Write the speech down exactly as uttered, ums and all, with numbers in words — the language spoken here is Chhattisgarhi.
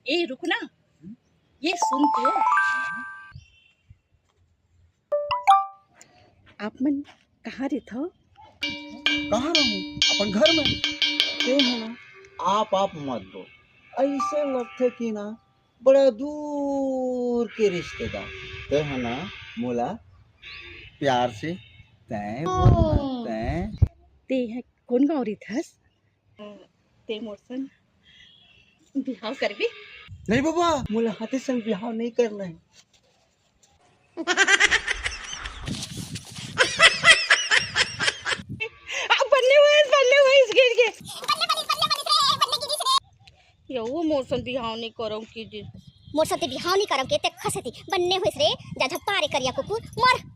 ए, रुक ना, ये सुन तो। आप मन कहाँ रहिथव? कहाँ रहूं? अपन घर में। ते है ना, आप आप मत बोल, ऐसे लगथे कि ना बड़ा दूर के रिश्तेदार। ते है ना, मोला प्यार से तैं बोल ना, तैं। ते है कोन गाँव रहिथस? ते मोर संग बिहाव करबे? नहीं बाबा, मोला हाथे संग बिहाव नहीं करना है। आ, बन्ने होइस, बन्ने होइस, गिर गे। यो, वो मोर संग बिहाव नहीं करंव किहिस। मोर संग ते बिहाव नहीं करंव के ते खसती बन्ने होइस रे, जा झप्पा रे करिया कुकुर, मर।